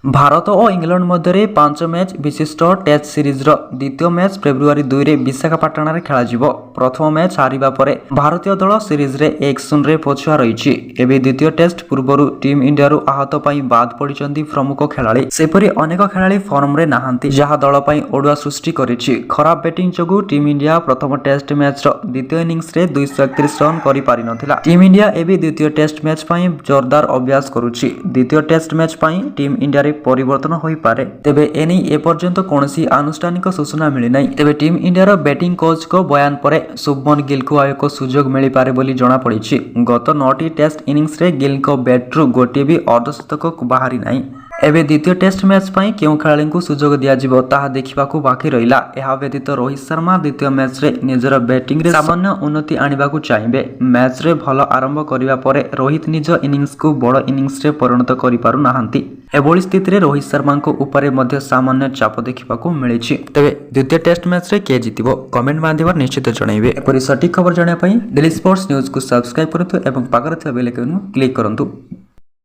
ଭାରତ ଓ England ମଧ୍ୟରେ 5 match ବିଶିଷ୍ଟ test ସିରିଜର ଦ୍ୱିତୀୟ ମ୍ୟାଚ୍ ଫେବୃଆରୀ 2ରେ ବିଶାଖାପାଟଣାରେ ଖେଳାଯିବ। ପ୍ରଥମ ମ୍ୟାଚ୍ ହାରିବା ପରେ ଭାରତୀୟ ଦଳ ସିରିଜରେ 1-0ରେ ପଛୁଆ ରହିଛି। ଏବେ ଦ୍ୱିତୀୟ ଟେଷ୍ଟ ପୂର୍ବରୁ ଟିମ୍ ଇଣ୍ଡିଆରୁ ଆହତ ପାଇଁ ବାଦ୍ ପଡ଼ିଛନ୍ତି ପ୍ରମୁଖ ଖେଳାଳି। ସେପରି ଅନେକ ଖେଳାଳି ଫର୍ମରେ ନାହାନ୍ତି, ଯାହା ଦଳ ପାଇଁ ଅଡୁଆ ସୃଷ୍ଟି କରିଛି। ଖରାପ ବ୍ୟାଟିଂ ଯୋଗୁଁ ଟିମ୍ ଇଣ୍ଡିଆ ପ୍ରଥମ ଟେଷ୍ଟ ମ୍ୟାଚ୍ର ଦ୍ୱିତୀୟ ଇନିଂସରେ 231 ରନ୍ କରିପାରିନଥିଲା। ଟିମ୍ ଇଣ୍ଡିଆ ଏବେ ଦ୍ୱିତୀୟ ଟେଷ୍ଟ ମ୍ୟାଚ୍ ପାଇଁ ଜୋରଦାର ଅଭ୍ୟାସ କରୁଛି। ଦ୍ୱିତୀୟ ଟେଷ୍ଟ ମ୍ୟାଚ୍ ପାଇଁ ଟିମ୍ ଇଣ୍ଡିଆରେ ପରିବର୍ତ୍ତନ ହୋଇପାରେ। ତେବେ ଏନେଇ ଏପର୍ଯ୍ୟନ୍ତ କୌଣସି ଆନୁଷ୍ଠାନିକ ସୂଚନା ମିଳିନାହିଁ। ତେବେ ଟିମ୍ ଇଣ୍ଡିଆର ବ୍ୟାଟିଂ କୋଚ୍ଙ୍କ ବୟାନ ପରେ ଶୁଭମନ ଗିଲ୍କୁ ଆଉ ଏକ ସୁଯୋଗ ମିଳିପାରେ ବୋଲି ଜଣାପଡ଼ିଛି। ଗତ 9ଟି ଟେଷ୍ଟ ଇନିଂସରେ ଗିଲ୍ଙ୍କ ବ୍ୟାଟ୍ରୁ ଗୋଟିଏ ବି ଅର୍ଦ୍ଧଶତକ ବାହାରି ନାହିଁ। ଏବେ ଦ୍ୱିତୀୟ ଟେଷ୍ଟ ମ୍ୟାଚ୍ ପାଇଁ କେଉଁ ଖେଳାଳିଙ୍କୁ ସୁଯୋଗ ଦିଆଯିବ, ତାହା ଦେଖିବାକୁ ବାକି ରହିଲା। ଏହା ବ୍ୟତୀତ ରୋହିତ ଶର୍ମା ଦ୍ୱିତୀୟ ମ୍ୟାଚ୍ରେ ନିଜର ବ୍ୟାଟିଂରେ ସାମାନ୍ୟ ଉନ୍ନତି ଆଣିବାକୁ ଚାହିଁବେ। ମ୍ୟାଚ୍ରେ ଭଲ ଆରମ୍ଭ କରିବା ପରେ ରୋହିତ ନିଜ ଇନିଂସକୁ ବଡ଼ ଇନିଂସରେ ପରିଣତ କରିପାରୁନାହାନ୍ତି। ଏଭଳି ସ୍ଥିତିରେ ରୋହିତ ଶର୍ମାଙ୍କ ଉପରେ ମଧ୍ୟ ସାମାନ୍ୟ ଚାପ ଦେଖିବାକୁ ମିଳିଛି। ତେବେ ଦ୍ୱିତୀୟ ଟେଷ୍ଟ ମ୍ୟାଚ୍ରେ କିଏ ଜିତିବ, କମେଣ୍ଟ ମାଧ୍ୟମରେ ନିଶ୍ଚିତ ଜଣାଇବେ। ଏପରି ସଠିକ୍ ଖବର ଜାଣିବା ପାଇଁ ଡେଲି ସ୍ପୋର୍ଟସ ନ୍ୟୁଜ୍କୁ ସବସ୍କ୍ରାଇବ୍ କରନ୍ତୁ ଏବଂ ପାଖରେ ଥିବା ବେଲ୍ ଆଇକନ୍କୁ କ୍ଲିକ୍ କରନ୍ତୁ।